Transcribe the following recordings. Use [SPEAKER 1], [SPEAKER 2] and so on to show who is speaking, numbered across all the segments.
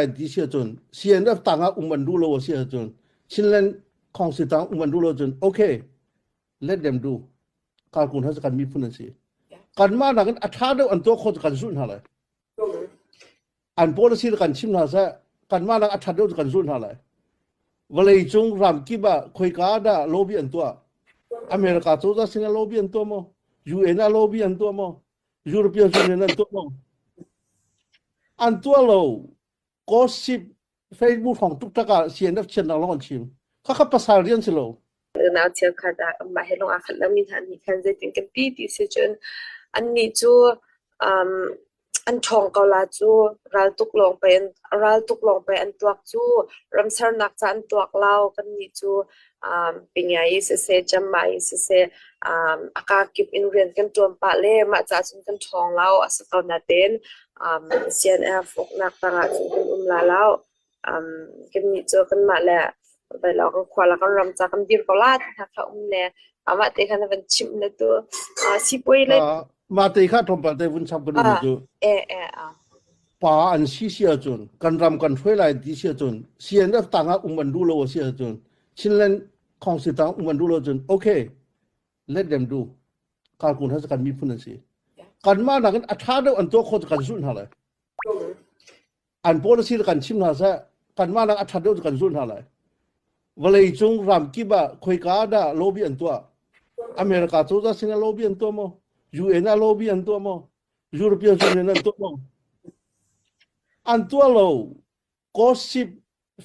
[SPEAKER 1] Ti si ahcun CNF tang ah um an duh lo a si ahcun Chinland Council tang um an duh lo ahcun okay let them do kalkun ha kan miphun an si kanmah nakin a ṭha deuh an tuah khawh cu kan zulh hna lai an policy kan chim hna seh kanmah nak a ṭhat deuh cu kan zulh hna lai vawlei cung ram kip ah khoika dah lobby an tuah America cozah sinah lobby an tuah maw UN ah lobby an tuah maw European Union an tuah lo. An tuah lo. Gossip Facebook hrawng tuk tak ah CNF chiatnak lawng an chim. Khakha pasal rian si lo.
[SPEAKER 2] Unau cheukhat ah mah he lawng aa khat lomi hna nih khan zeitin kan ti ti si cun annih cu um, an ṭhawng ko la cu raltuk lawng pei an raltuk lawng pei an tuak cu ramsernak ca an tuak lo kannih cu um, Pingyai siseh Chiangmai siseh um, a kakip in rian kan ṭuan pah le mah ca cun kan ṭhawng lo a si ko natein um, CNF uknak tangah cun kan um la lo. Um, kannih cu kanmah le velo kan khua le kan ram ca kan dir ko la ti hna kha um le amah te kha na van chimh le tu uh, sipuai le
[SPEAKER 1] Uh, mah te kha tlawmpal te vun chap ka duhmi
[SPEAKER 2] ah
[SPEAKER 1] cu
[SPEAKER 2] e e ah
[SPEAKER 1] pa an si si ahcun kan ram kan hruai lai ti si ahcun CNF tangah um an duh lo a si ahcun Chinland Council tang um an duh lo ahcun okay let them do kalkun ha kan miphun an si kanmah nakin a ṭha deuh an tuah khawh cu kan zulh hna lai an policy kan chim hna seh kanmah nak a ṭhat deuh cu kan zulh hna lai vawlei cung ram kip ah khoika dah lobby an tuah America cozah sinah lobby an tuah maw UN ah lobby an tuah maw European Union an tuah maw an tuah lo gossip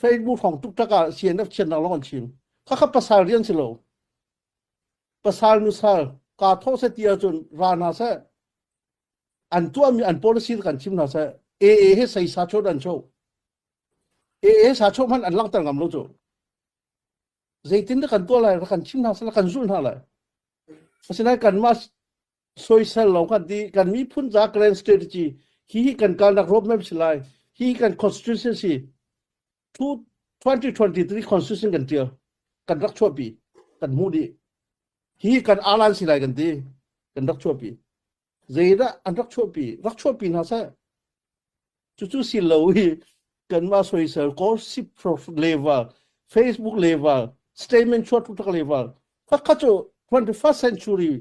[SPEAKER 1] Facebook hrawng tuk tak ah CNF chiatnak lawng an chim khakha pasal rian si lo pasal nusal ka thawh se ti ahcun ra hna seh an tuahmi an policy kan chim hna seh AA he sei sa cho dan cho AA sa cho hmanh an langhter ngam lo cu zeitin dah kan tuah lai kan chim hna seh kan zulh hna lai asinain kanmah soisel lo kan ti kan miphun ca grand strategy hi hi kan kalnak roadmap si lai hi kan constitution si 2023 constitution kan tial kan rak chuahpi kan hmuh dih hi kan alan si lai kan ti kan rak chuahpi zeidah an rak chuahpi rak chuahpi hna seh cucu si lo hi kanmah soisel gossip level Facebook level statement chuah tuk level kha kha cu 21st century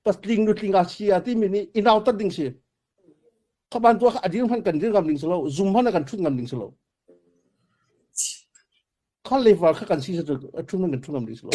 [SPEAKER 1] patling nutling a si a timi nih i nautat ding si kha ban tu kha a dir hman kan dir ngam ding si lo zum hman kan thut ngam ding si lo kha level kha kan si cu a thun man kan thut ngam ding si lo.